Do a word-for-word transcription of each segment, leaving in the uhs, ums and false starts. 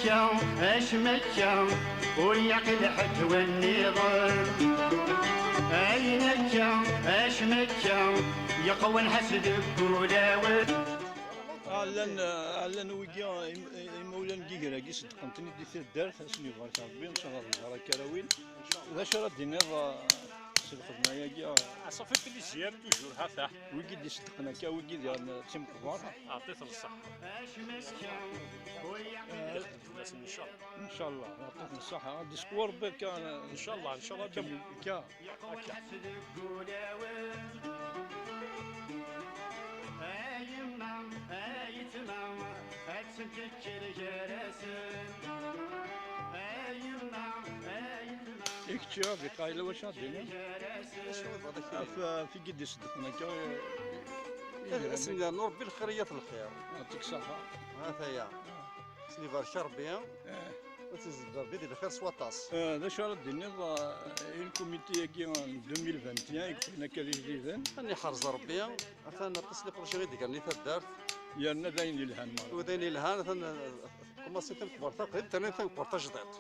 Acmakka ur yaqil ḥedd wa nniḍen. Ayen akka, acmakka, yeqwan ḥas deg ulawen. Ɛellan, ɛellan wigi, im-, imawlan n yiger-agi, seddqen-ten-id di taddart, ad sen-ibarek Rebbi, ncallah d lbaraka ara win. D acu ara d-tiniḍ, eh, s lxedma-agi? Ah, ça fait plaisir, toujours, ha-t-a. Wigi d-iseddqen akka, wigi d-yerren d timeqbar. Ɛṭit-ten ṣṣeḥḥa. Ad xedmen fell-asen, ncallah. Ncallah, ɛṭit-ten ṣṣeḥḥa. Ad d-isqu Rebbi akka. Ncallah, ncallah. Akka, akka. A yemma, a yetma, ad tent-tekker gar-asen. A yemma, a yetma. I kečči, a Biqa, yella wacu ad d-tiniḍ? Acu i bɣiḍ ad k-iniɣ? Ɣef, ɣef i yi-d-iṣeddqen akka, i, i, ad asen-yernu Rebbi lxir i yat lxir. Yɛṭik ṣṣeḥḥa. Ha-t-aya. Ad sen-ibarek Rebbi. Eh. Ad tt-izedder Rebbi di lxir s waṭas. Eh, d acu ara d-tiniḍ, eh, i lkumiti-agi n deux mille vingt et un i yewwin akka d ijdiden? Ad n-iḥrez Rebbi, atan aṭas n les projets i d-yeggran i taddart. Yerna d ayen yelhan, merra. U d ayen yelhan, atan, eh, tkumaṣi tameqqrant taqdim, terna tameqqrant tajdiṭ.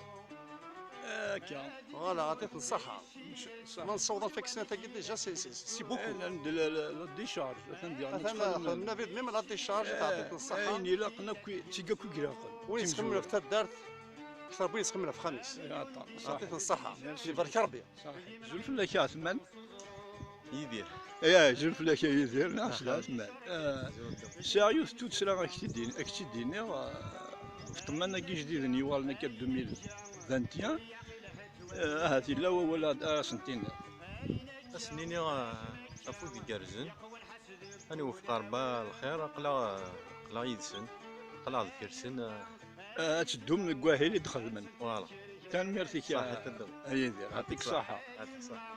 Eh, akka. Voilà, ɛṭit-ten ṣṣeḥḥa. Inc-, ṣṣeḥḥa. Ma nessaweḍ ad nfak snat-agi déjà, c'est, c'est, c'est beaucoup. Eh, la, la, la, la décharge, atan diɣen atan xedmen abrid, même la décharge, eh, ɛṭit-ten ṣṣeḥḥa. Ayen ilaqen akk, d tigga akk i ilaqen. Win yettxemmimen ɣef taddart, akter n win yettxemmimen ɣef uxxam-is. Eh, aṭas, ṣaḥ. Ɛṭit-ten ṣṣeḥḥa. Merci. Ibarek Rebbi. Ṣaḥ. Azul fell-ak a Ɛetman. Yidir. Ya, azul fell-ak a Yidir, neɣ s Ɛetman. Eh, sɛiɣ yiwet n tuttra ad k-tt-id-in-, ad k-tt-id-iniɣ, eh, ɣef ṭṭman-agi ijdiden yuɣalen akka deux mille vingt et un. Eh, ahat yella wawal ad, ad asen-tiniḍ. Ad sen-iniɣ, eh, afud igerrzen. Ad niwefeq Rebbi lxir, aql-aɣ, aql-aɣ yid-sen, aql-aɣ deffir-sen, eh. Eh, ad teddum deg wahil i d-xedmen. Voilà. Tanemmirt-ik a, ṣaḥit a Dda. A Yidir, yɛṭik ṣṣeḥḥa. Yɛṭik ṣṣeḥḥa.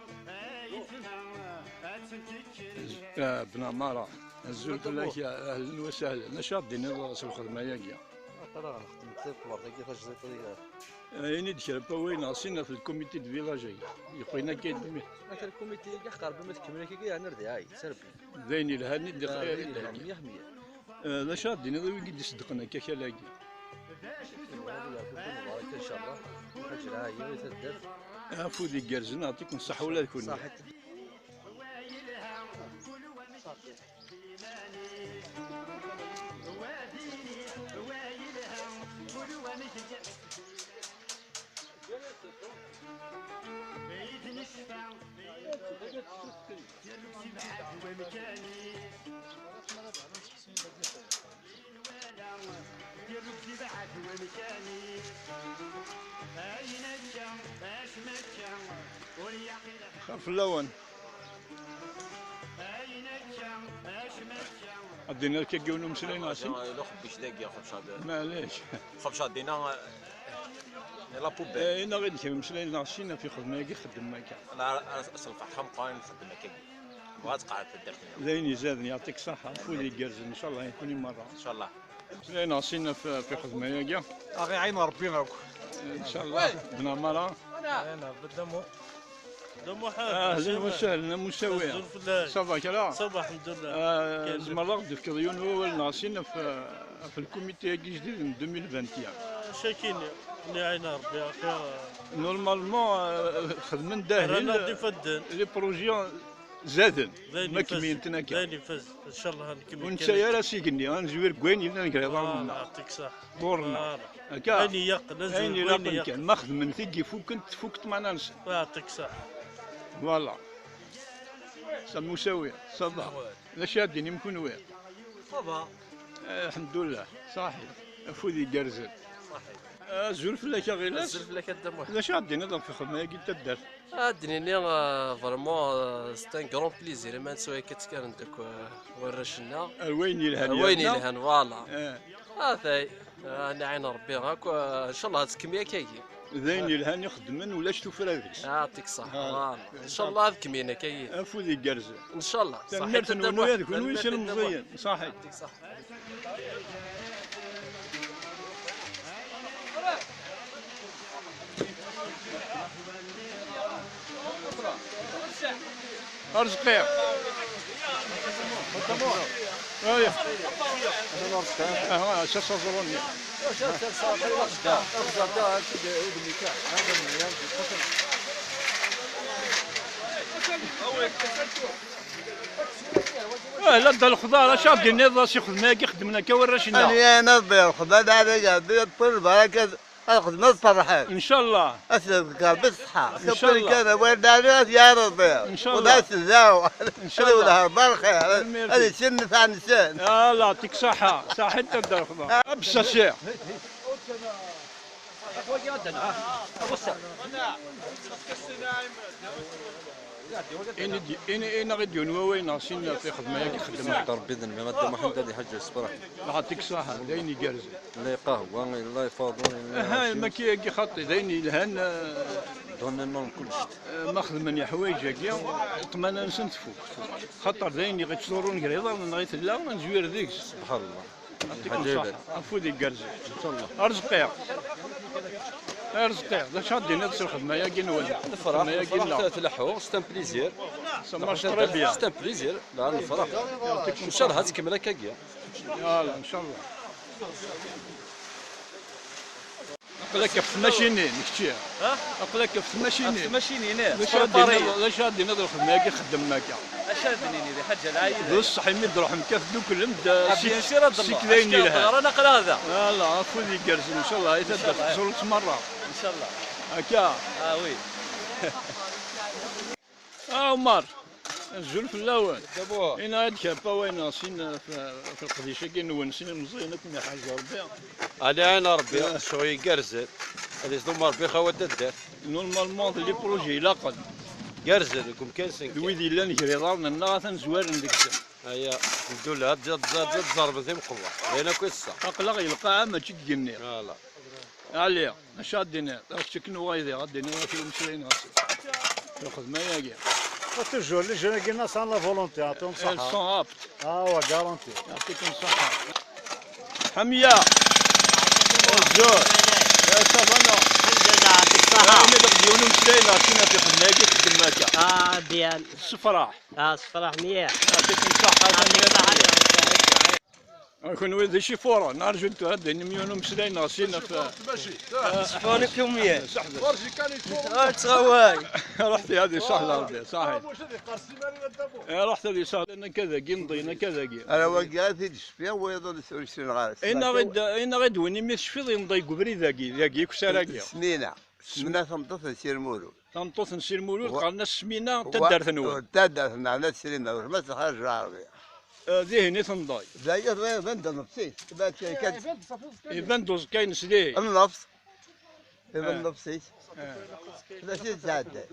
Eh, Ben Ɛmara, azul fell-ak, ahlan wa sahlan. Acu ara d-tiniḍ s lxedma-agi? Aql-aɣ nxeddem tameqqrant-agi tajdiṭ-agi. Eh, ini-d kra n wawal neɣ sin ɣef lkumiti de village-agi. Yeqqin akka i d-nniɣ. Ata lkumiti-agi aqerb ma tkemmel akka, yeɛni ar d iɛay, s Rebbi. D ayen yelhan i d-, ah, d ayen yelhan, mliḥ, mliḥ. Eh, d acu ara d-tiniḍ i wigi d-iṣeddqen akka akal-agi? Mubarak, incallah. Lḥaǧa lɛali i taddart. Afud igerrzen, yɛṭikum ṣṣeḥḥa ula d kunwi. Ṣaḥit. Xir fell-awen. Ad d-iniɣ akka yiwen umeslay neɣ sin? Ila xebbic dagi, xebca d-, maɛlic. Xebca d-ina, eh, la poubelle. Eh, inaɣ-id kra umeslay neɣ sin ɣef ixedma-agi xeddem akka. Ala, ala, s lferḥ ameqqran nxeddem akka. Bɣa tqeɛɛed taddart-nni. D ayen izaden, yɛṭik ṣṣeḥḥa, afud igerrzen, incallah, i kunwi merra. Incallah. Ayen ɣas inna f-, f ixedma-agi. Aɣ iɛin Rebbi akk. Incallah, Ben Ɛmara. Ayen Rebbi Dda Muḥ-, Dda Muḥ-, ahlan wa sahlan, a Musawi. Azul fell-ak. Ça va kra? Ça va, alḥemdulillah. Ah, tzemreḍ ad ɣ-d-tefkeḍ yiwen wawal neɣ sin ɣef, ɣef lkumiti-agi ijdiden n deux mille vingt et un? Ah, cakini, ad iɛin Rebbi, axir, ah. Normalement, ah, xedmen-d ahil, rran-aɣ-d ifadden. Les projets zaden. D ayen ma ifaz, kemmlent akka. D ayen ifaz. Incallah, ad nkemmel. Ur nettak ara s igenni, ad nezwir deg wayen yellan gar iḍarren-nneɣ. Voilà, yɛṭik ṣṣeḥḥa. Ɣur-neɣ. Voilà. Akka. Ayen ilaqen, ad nezwir deg wayen ilaqen ilaqen. Kan. Ma xedmen tiggi fukken, tfuk ṭṭmana-nsen. Yɛṭik ṣṣeḥḥa. Voilà. Ça va Musawi, ça va. Ouais. D acu ara d-tinim kunwi? Ça va. Eh, lḥemdullah, ṣaḥi. Afud igerrzen. Ṣaḥi. Azul fell-ak a Ɣilas. Azul fell-ak a Dda Muḥ. D acu ara d-tiniḍ ɣef ixedma-agi n taddart? Ad d-nini, euh, vraiment, euh, c'est un grand plaisir, imi nettu akka ttkaren-d akk, euh, warrac-nneɣ. Ar wayen yelhan. Ar wayen yerna yelhan, voilà. Eh. Atay, euh, ad nɛin Rebbi akk, euh, incallah ad tkemmel akkagi. D ayen yelhan i xeddmen, ulac tuffra deg-s. Yɛṭik ṣṣeḥḥa, ah, voilà. Incallah ad kemmlen akkagi. Afud igerrzen. Incallah. Tanemmirt-nwen ula d kunwi s ilemẓiyen. Ṣaḥit. Yɛṭik ṣṣeḥḥa. Arezqi. ايوه. اها، اساس الزروني. اه، لا، دا الخضار، اش غادي نيض، اش يخدم، ياك يخدم لنا كا ورا شنا. انا، انا الضيف، خدام على قاعد، يطل بركة. الخدمة تفرحك. ان شاء الله. اسلمك ربي الصحة. ان شاء الله. كان وين داري يا ربي. ان شاء الله. ودا سزاو. ان شاء الله. ولا هربان خير. الميرسي. هذه سن تاع نسان. الله يعطيك الصحة. صحيت تقدر خضار. ابس الشيخ. إني دي-، إني، إني غير ديون وين عشين في خدمة ياك خدمة. ربي ذنبي، غدا محمد هذه حاجة صبرا. يعطيك الصحة، داين يقرز. لا قهوة، لا فاضون، لا أها، شيء. ما كي، كي خاطي، داين يلهان، آه، دون النوم كل شيء. آه، ما خدمني حوايج هاكيا، طمانة نسن تفوق. خاطر داين يغيتشورون قريضة، من غيث الله، نزوير ديكس. سبحان الله. يعطيكم الصحة. عفو ديك كارزة. إن شاء الله. أرزقي. أرزقي. ذا شاد دينا تصير خدمة يا جنوان. نفرح، خدمة يا نفرح جنوان. تلحو، c'est un plaisir. Ça marche très bien. C'est un plaisir. لا، نفرح. يعطيكم الصحة. إن شاء الله هتكمل هكاكيا. يلا، إن شاء الله. أقلك في الماشينين، كتشي. ها؟ أقلك في الماشينين. في الماشينين، إيه. ليش عاد دينا، ليش عاد دينا الخدمة كي خدم هكا؟ اش هاد بنيني ذي حاجة العايلة؟ بصح يمي دروح مكاف دوك لمد. آه، سيك-، bien sûr، هاد سيك الله. ذاين اش كان يلها. راه نقرا هذا. لا، لا، أخو ذي قرز، إن شاء الله، إن شاء الله. يتدخل مرة. إن شاء الله. هكا. آه، oui. آه، عمر. الزول في الأول. دابا. إنا هاد كابا وين سين في، في القديشة كي نون سين مزيان كنا حاجة ربي. على عين ربي، آه. شو يقرزل. هذه زدو مربي خاوة الدار. Normalement، les projets يلاقن. قرزل، يكون كاين سنك. الويد يلان يجري دارنا، نا تنزوار ندكسن. هيا، الحمد لله، تزاد، تزاد، تزاد، ضربة ذي مقوة. لينا كويس الصح. أقلق يلقاها ماشي تقني. لا، لا. عليا، اش غادي ن-، اش تكنو غايدي، غادي ن-، واش المشكلة هنا؟ الخدمة يا كاع. Toujours، les jeunes كينا sans la volonté، يعطيهم الصحة. Ils sont aptes. آه، هو garanti. يعطيكم الصحة. حمية. الزول. يا صافا، نو. الحمد لله، يعطيك الصحة. آه، أنا ديونو مشكلة، كنا في خدمة، كي خدمة كاع. آه، bien. الصفراح. آه، الصفراح مليح. يعطيكم الصحة. يعطيك الصحة، يا رب. كون ويدي شي فورا، نرجو انتو هاد المليون ومسلاين غاسينا في. سفونك يوميا. صحبة. آه، تساواي. رحتي هذه صح، لا، ربي، صحيح. إيه، رحت هذه صح، لأن كذا كي نضينا كذا كي. أنا وقعت في الشفيع ويضل سوي شنو غارس. إنا غيد، إنا غيد وين يمي تشفيض ينضي قبري ذاكي، ذاكي كساراكي. سنينة. سمنا تنطف سير مولود. Tameṭṭut n Si Lmulud, qqaren-as Smina, n taddart-nwen. Taddart-nneɣ, n At Sliman, ur ma txarj Lɛerbiya. Ah, dihin i tenḍay. D aya, d aya, d anda neḍfis. Iban-d uẓekka-ines dihin. Nnefs. Iban nnefs-is. D acu i d-sɛeddan?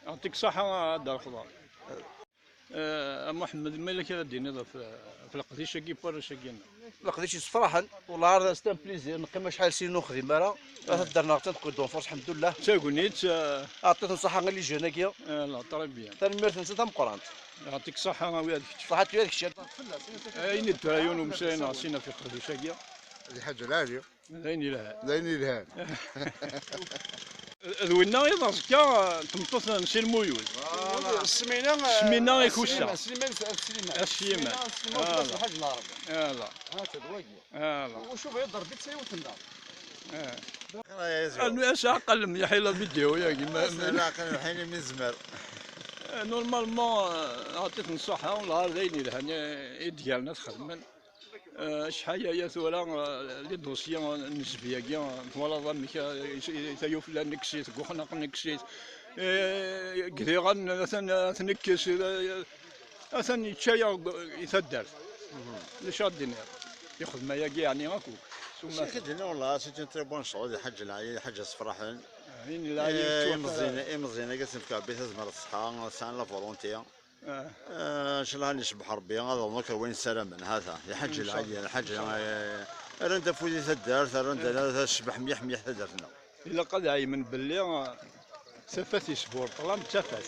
Yeɛṭik ṣṣeḥḥa a Dda Lexḍer. Eh, a Muḥemmed, ma yella kra ad d-tiniḍ ɣef, ɣef leqdic-agi n warrac-agi-nneɣ? Leqdic yessefraḥen, wellah ar d c'est un plaisir, neqqim acḥal sin ur nexdim ara, taddart-nneɣ attan tewwi-d unfur, lḥemdullah. D tagnit, eh. Ɛṭit-ten ṣṣeḥḥa i les jeunes-agi. Eh, la, très bien. Tanemmirt-nsen tameqqrant. Yeɛṭik ṣṣeḥḥa a wiyaḍ kečč. Ṣṣeḥḥa a wiyaḍ kečč. Ayen i d-tura yiwen umeslay neɣ sin ɣef leqdic-agi. D lḥaǧa lɛali. D ayen yelhan. D ayen yelhan. D winna i d aẓekka, tmeṭṭut n Si Lmulud. Voilà. Smina, Smina i kusa. Sliman, Sliman, Sliman. Sliman. Sliman, Sliman, voilà. Lḥaǧ Lɛerbi. Voilà. Hata d wagi. Voilà. Wacu bɣiḍ d Rebbi d tayiwet-nneɣ. Eh. Anu ass aqal myaḥ i la vidéo-yagi, ma, ma. Ass aqal myaḥ i mi nezmer. Eh, normalement, eh, ɛṭit-ten ṣṣeḥḥa, lɛar d ayen yelhan, eh, i d-gren ad xedmen. Eh, acḥal aya tura, eh, les dossiers n zzbi-agi, eh, twalaḍ amek, eh, i, i, tayufla nekkes-it, deg uxnaq nekkes-it, eh, deg diɣen atan, eh, ad t-nekkes, eh, atan yečča-yaɣ i taddart. D acu ad d-tiniḍ? Ixdem ayagi yeɛni akk. Acu i k-d-nniɣ, wallah, c'est une très bonne chose, d lḥaǧa lɛali, d lḥaǧa yessefraḥen. Eh, ayen lɛali. Eh, imeẓyen, imeẓyen-agi ad sen-fkeɣ Rebbi tazmert d ṣṣeḥḥa, sɛan la volonté. Ah. Eh, ncallah ad icebbeḥ Rebbi, ad aḍen akk ar wayen ssaramen, hata, d lḥaǧa lɛali, d lḥaǧa, eh, rran-d afud i taddart, rran-d, eh, ad tecbeḥ mliḥ, mliḥ taddart-nneɣ. Ilaq ad ɛelmen belli, eh, tafat yesburṭlan d tafat.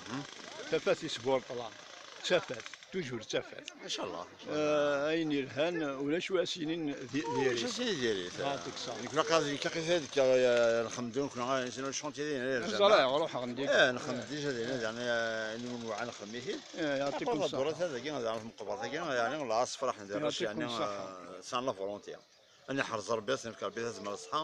Mhm. Tafat yesburṭlan d tafat. Toujours d tafat. Inchallah. Eh, ayen yelhan, ulac wa as-yinin di-, diri. Ulac wa as-yinin diri. Yeɛṭik ṣṣeḥḥa. Nekk la qad, nekk la qad ad kkeɣ, eh, lxemdu, nekk la, c'est le chantier din. Ẓriɣ, ruḥeɣ n dik. Eh, nxeddem déjà din, yeɛni, eh, nwen wa nxeddem-it. Eh, yeɛṭikum ṣṣeḥḥa. Ddura-agi, yeɛni, meqbert-agi, yeɛni, la asfraḥ, yeɛṭikum ṣṣeḥḥa. Eh, sans la volonté. Ad nḥerz Rebbi, ad s-nefk Rebbi tazmert ṣṣeḥḥa,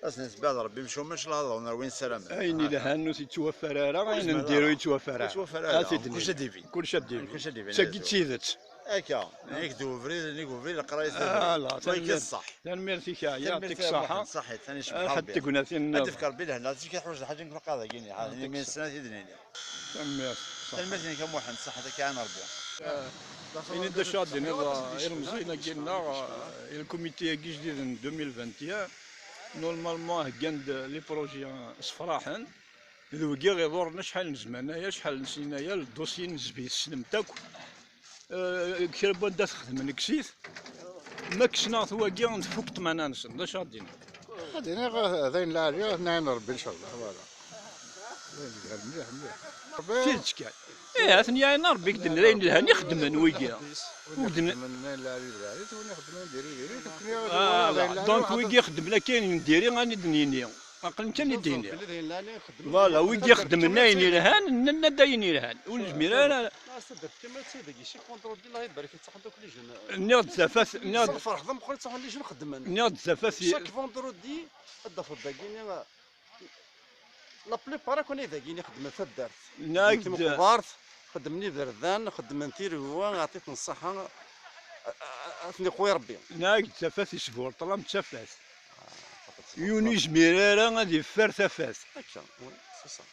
ad s-nesbeɛd Rebbi mcumen, ncallah ad ɣer win ssaramen. Ayen ilhan ur yettwaffar ara, ayen n diri ur yettwaffar ara. Ur yettwaffar ara. Ad t-id-nini. Kulci ad d-ibin. Kulci ad d-ibin. Kulci ad d-ibin. D tagi d tidet. Akka, nnig d ubrid, nnig ubrid, leqrayet d ubrid. Ala, tanemmirt. Ṣṣeḥ. Tanemmirt-ik, yeɛṭik ṣṣeḥḥa. Ṣaḥit, ad ncebbeḥ Rebbi. Tegnatin ad d-ifk Rebbi lehna, zik teḥwaǧ lḥaǧa nekk lqaḍ-agi-nni, ha, imi nesna ad t-id-nini. Tanemmirt. Tanemmirt-inek a Muḥend, ṣaḥḥa-k iɛan Rebbi. Ini-d acu ad d-tiniḍ, eh, ilemẓiyen-agi-nneɣ, eh, i lkumiti-agi jdid n deux mille vingt et un, normalement heggan-d les projets sefraḥen, d wigi iḍurren acḥal n zzman aya, acḥal n snin aya, le dossier n zbi tessnem-t akk. Eh, kra n wanda txedmen kkes-it, ma kksen-aɣ-t wagi, nfuk ṭṭmana-nsen, d acu ad d-iniḍ? Ad iniɣ, eh, d ayen lɛali, ad nɛin Rebbi, ncallah, voilà. D ayen yelhan mliḥ, mliḥ. Tidet kan. Eh, ad ten-yaɛin Rebbi, i k-d-nniɣ d ayen yelhan i xeddmen wigi. Win ixeddmen ayen lɛali d lɛali, win ixeddmen diri diri, voilà, donc wigi ixeddmen akka ayen n diri, ad d-nini. Aql-n kan i d-iniɣ. Voilà, wigi ixeddmen ayen yelhan, nenna-d ayen yelhan. Ur nezmir ara. As-d-tefkem ad tideg, chaque vendredi, Allah ibarek, yettaḥen akk les jeunes. Nniɣ-d tafat, nniɣ-d, s lferḥ d ameqqran, ttaḥen les jeunes xeddmen. Nniɣ-d tafat i- Chaque vendredi, ad d-tafeḍ dagi-nni, la plupart akk-nni dagi-nni xeddmen taddart. Nniɣ-d timeqbert, xeddmen iberdan, xeddmen tiregwa, yeɛṭi-ten ṣṣeḥḥa, a, a, a, ad ten-iqwi Rebbi. Nniɣ-d tafat isburṭel am tafat. Yiwen ur yezmir ara ad yeffer tafat. Akka, oui, c'est ça.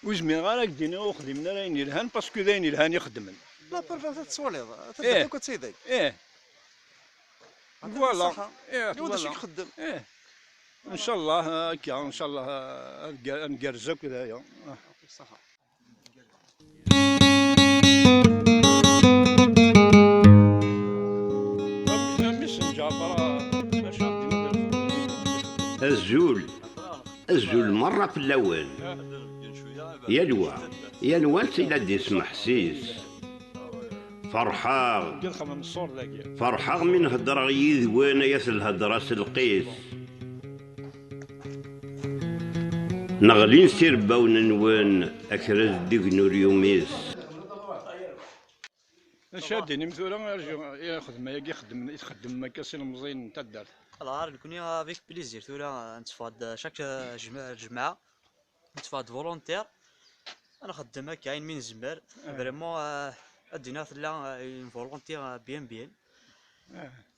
Ur zmireɣ ara ad k-d-iniɣ ur xdimen ara ayen yelhan, parce que d ayen yelhan i xeddmen. La preuve, ad tettwaliḍ, ad teddiḍ akk ad tideg. Eh. Voilà. Eh, yiwen d acu i ixeddem. Eh. Ncallah, akka, ncallah, ad ger-, ad ngerrez akk d aya. Ah. Ṣaḥa. Azul, azul merra fell-awen. Yal wa, yal wa tila d-ismeḥsis. Ferḥeɣ, ferḥeɣ mi n-heddreɣ yid-wen ay at lhedra s lqis. Neɣlin s irebbawen-nwen, akrad deg-n ur yumis. Acu ad d-tinim tura i lxedma-agi i txeddmem akka s ilemẓiyen n taddart? Alors, nekkni avec plaisir tura netteffeɣ-d chaque jma-, jmaɛa, netteffeɣ-d volontaire, ad nxeddem akka ayen mi nezmer. Vraiment, euh, ad d-iniɣ tella, euh, une volonté, euh, bien, bien.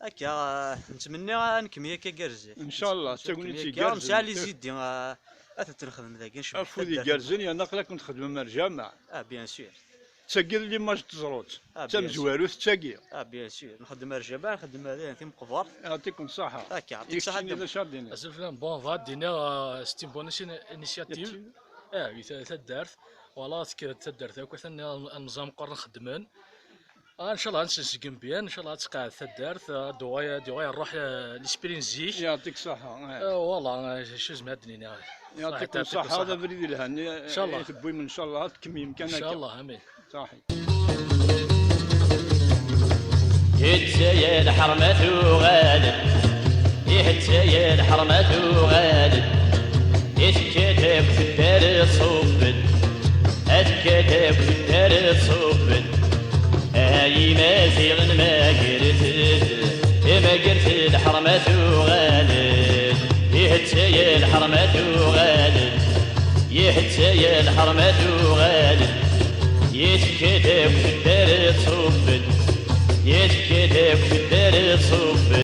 Akka, eh, nettmenni ad nkemmel akka gerrzen. Ncallah, d tagnit igerrzen. Nesɛa les idées, eh, ad tent-nexdem dagi, ncebbeḥ afud taddart. Igerrzen, yerna aql-aken txeddmem ar jamaɛ. Ah, bien sûr. D tagi i d l'image n teẓrut. Ah, bien sûr. D tamezwarut d tagi. Ah, bien sûr. Nxeddem ar jamaɛ, nxeddem ar timeqbert. Yeɛṭikum ṣṣeḥḥa. Akka, yeɛṭik ṣṣeḥḥa. Azul fell-am, bon, bɣiɣ ad d-iniɣ, eh, c'est une bonne ini-, initiative. Ah, oui, ta-, taddart. Voilà, tekker-d taddart akk, atan anẓam meqqren xeddmen. Ah, ncallah ad nsezgem bien, ncallah ad tqeɛɛed taddart, ad d-uɣal, ad d-uɣal ṛṛuḥ, eh, l'esprit n zik. Yeɛṭik ṣṣeḥḥa, eh. Eh, voilà, eh, acu zemreɣ ad d-nini? Yeɛṭikum ṣṣeḥḥa, d abrid yelhan i, ncallah, i tewwim, ncallah ad tkemmlem kan akka. Ncallah, amin. Ṣaḥi. Ittayal ḥerma tuɣal. Ihettayen ḥerma tuɣal, itekkat akk teddar ṣubben, atekkat akk teddar ṣubben. Ay Imaziɣen, magret-d, magret-d ḥerma tuɣal, ihettayen ḥerma tuɣal, ihettayen ḥerma tuɣal, itekkat akk teddar ṣubben, itekkat akk teddar ṣubben.